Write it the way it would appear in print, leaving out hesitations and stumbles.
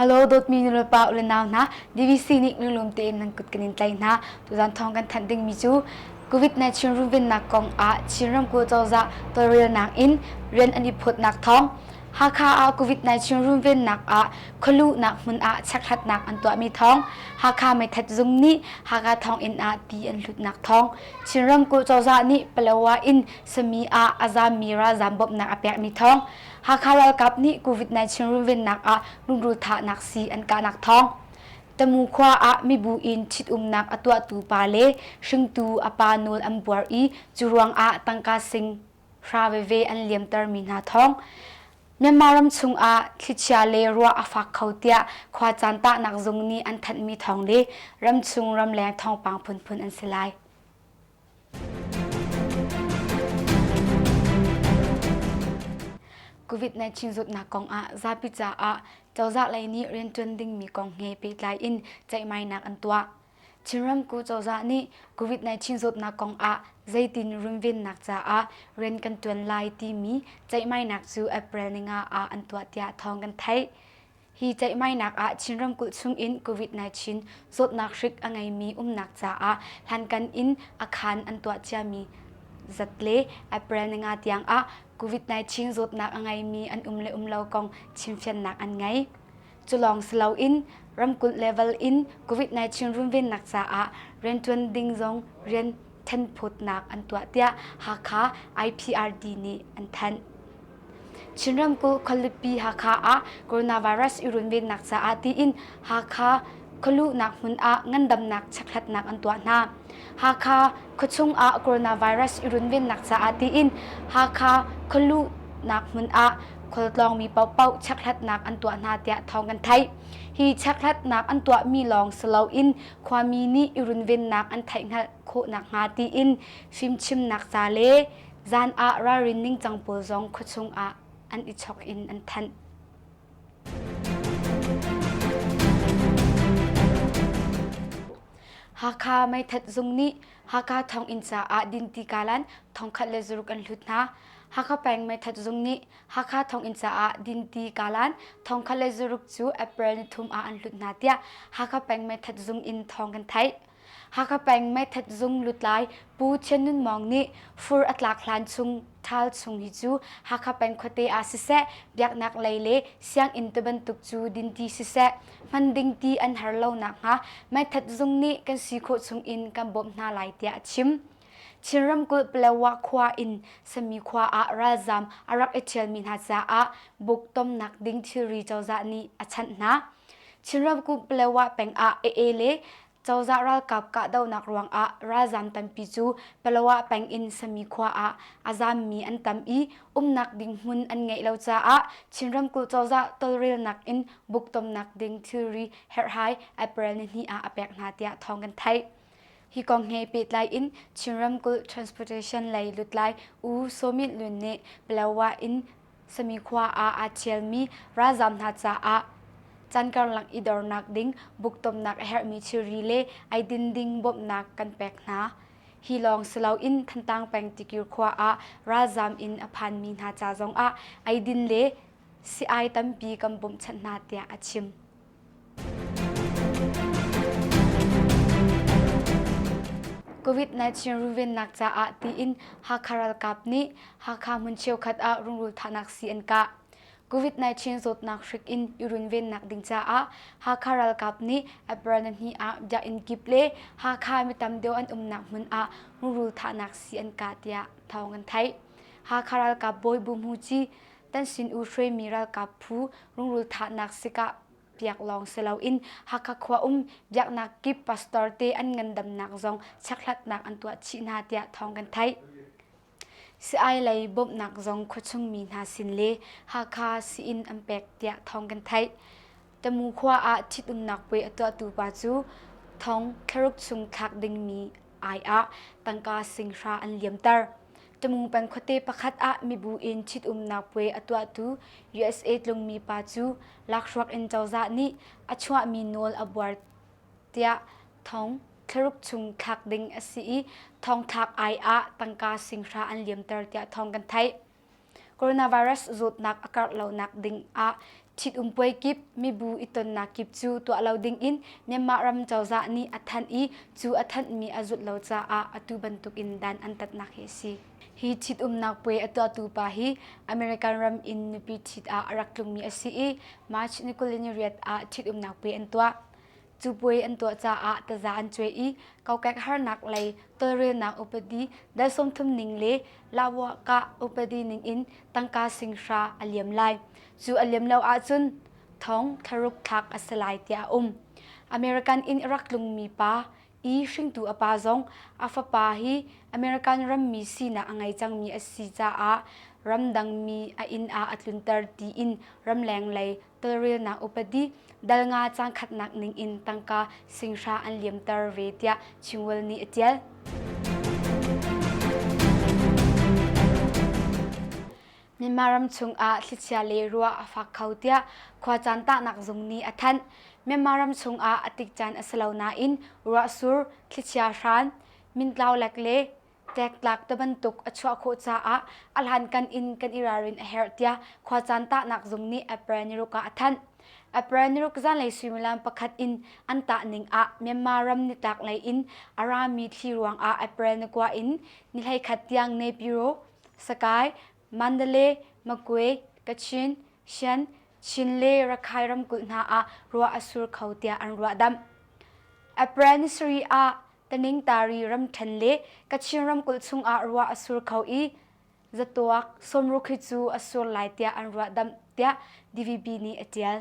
Hello dawtmi nulepa u le nau hna DVC nih lunglawm tein nan kut kan in tlaih hna. Tuzan thawng kan thanh dingmi cu COVID-19 runvennak kong ah Chin ramkulh cozah tawlrelnak in rian an i phawtnak thawng Hakha ah COVID-19 runvennak ah khualuhnak hmun ah chekhlatnak an tuahmi thawng Hakha meithat zung nih Hakha thonginn ah ti an hlutnak thawng Chin ramkulh cozah nih Palawa in Sami ah a zaammi ralzaam bawmhnak a pekmi thawng Hakha ralkap nih COVID-19 runvennak ah rungrul thahnak sii an kahnak thawng Tamu khua ah mibu in ṭhitumnak a tuahtu pa le hringtu a pa nawl an buar i cu ruangah tangka sing hra veve an liamtermi hna thawng Myanmar ram chungah thlichia le ruah a fak kho tiah khua caan tahnak zung nih an thanhmi thawng le ramchung ramleng thawngpang phunphun an si lai. COVID-19 zawtnak kong ah zapi caah cozah lei nih rianṭuan dingmi kong he pehtlai in ceihmainak an tuah. Chin ramkulh cozah nih COVID-19 zawtnak kong ah zeitin runvennak caah rian kan ṭuan lai timi ceihmainak cu April ninga ah an tuah tiah thawng kan theih. Hi ceihmainak ah Chin ramkulh chungin COVID-19 zawtnak hrik a ngeimi umnak caah hlankan in a khaan an tuah ciami zat le April ninga tiang ah COVID-19 zawtnak a ngeimi an um le um lo kong chimfiannak an ngei. Cu lawng si loin ramkulh level in COVID-19 runvennak caah rianṭuan ding zong rian thenphawtnak an tuah tiah Hakha IPRD nih an thanh. Chin ramkulh khualipi Hakha ah coronavirus i runvennak caah tiin Hakha khualuhnak hmun ah ngandamnak chekhlatnak an tuah hna. Hakha khuachung ah coronavirus i runvennak caah tiin Hakha khualuhnak hmun ah khualtlawngmi paohpaoh chekhlatnak an tuah hna tiah thawng kan theih. Hi chekhlatnak an tuahmi lawng si loin khuami nih i runvennak an theihhngalh khawh nakhnga tiin fimchimnak ca le Zan ah ralrin ningcang pawl zong khuachung ah an i chok in an thanh. Hakha meithat zung nih Hakha thonginn caah dinti kalan thongkhat le zuruk an hlut hna. Hakha peng meithat zung nih Hakha thonginn caah dinti kalan thongkhat le zuruk cu April ni thum ah an hlut hna tiah Hakha peng meithat zung in thawng kan theih. Hakha peng meithat zung lutlai Pu Thian Nun Mawng nih fur a tlak hlan chung ṭhal chung hi cu Hakha peng khuate ah siseh, biaknak lei le sianginn tibantuk cu dinti siseh, hman ding ti an har lo nakhnga meithat zung nih kan si khawh chung in kan bawmh hna lai tiah a chim. Chin ramkulh Palawa khua in Sami khua ah ralzaam a rak i ṭhialmi hna caah buk tomnak ding thilri cozah nih a chanh hna. Chin ramkulh Palawa peng ah AA le Cozah ralkap kahdohnak ruangah ralzaam tampi cu Palawa peng in Sami khua ah a zaammi an tam i umnak ding hmun an ngeih lo caah Chin ramkulh cozah tawlrelnak in buktomnak ding thilri herhhai April nihnih ah a pek hna tiah thawng kan theih. Hi kong he pehtlai in Chin ramkulh Transportation lei lutlai U Saw Myint Lun nih Palawa in Sami khua ah aa ṭhialmi ralzaam hna caah caan karlak i dornak ding buktomnak a herhmi thilri le eidin ding bawmhnak kan pek hna. Hi lawng si loin Thantlang peng Tikir khua ah ralzaam in a phanmi hna ca zongah eidin le si-ai tampi kan bawmhchanh hna tiah a chim. COVID-19 runvennak caah tiin Hakha ralkap nih Hakha hmun cheukhat ah rungrul thahnak sii an kah. COVID-19 zawtnak hrik in i runvennak ding caah Hakha ralkap nih April nihnih ah biakinn kip le Hakha mi tam deuh an umnak hmun ah rungrul thahnak sii an kah tiah thawng an theih. Hakha ralkap bawi Bu Hmu Ci Tan Sin U hruaimi ralkap phu rungrul thahnak sikah piak lawng si loin Hakha khua um biaknak kip pastor te an ngandamnak zong chekhlatnak an tuah chih hna tiah thawng kan theih. Si-ai lei bawmhnak zong khuachung mi hna sin le Hakha sii-inn an pek tiah thawng kan theih. Tamu khua ah ṭhitumnak puai a tuahtu pa cu thong thlaruk chung thlak dingmi ai ah tangka singhra an liamter. Tamu peng khuate pakhat ah mibu in ṭhitumnak puai a tuahtu USA tlungmi pa cu lakhruak in cozah nih a chuahmi nawl a buar tiah thong thlaruk chung thlak ding a si i thongthlak ai ah tangka singhra an liamter tiah thawng kan theih. Coronavirus zawtnak a karh lonak ding ah Ṭhitum puai kip, mibu i tonnak kip cu tuah lo dingin Myanmar ram cozah nih a thanh i cu a thanhmi a zulh lo caah atu bantukin dan an tatnak hi a si. Hi ṭhitumnak puai a tuahtu pa hi American ram in nupi ṭhit ah a rak tlungmi a si i March ni 28 ah ṭhitumnak puai an tuah. Cu puai an tuah caah taza an cuai i kokek harnak lei tawlrelnak upadi dal 30 ning le lahwahkah upadi ning in tangka singhra a liam lai. Cu a liam lo ahcun thong thlaruk thlak a si lai tiah a um. American in a rak tlungmi pa i hringtu a pa zong a fapa hi American rammi sinak a ngei cangmi a si caah ramdangmi a inn ah a tlunter tiin ramleng lei tawlrelnak upadi dal nga caang khatnak ning in tangka singhra an liamter ve tiah Chingwell nih a ṭial. Myanmar ram chungah thlichia le ruah a fak kho tiah khuacaan tahnak zung nih a thanh. Myanmar ram chungah a tik caan a si lo nain ruahsur, thlichia hran, mintlaulek le tlektlak ti bantuk a chuah khawh caah a hlankan in kan i ralrin a herh tiah khuacaan tahnak zung nih April niruk ah a thanh. April niruk zanlei suimilam pakhat in an tah ning ah Myanmar ram nitlak lei in a rami thli ruangah April ni kua in ni 11 tiang Naypyidaw, Sakai, Mandalay, Magwe, Kachin, Shan, Chin le Rakhine ramkulh hna ah ruah a sur kho tiah an ruahdamh. April ni sarih ah Taningtari ramṭhen le Kachin ramkulh chungah ruah a sur kho i zatuak sawmruk hi cu a sur lai tiah an ruahdamh tiah DVB nih a ṭial.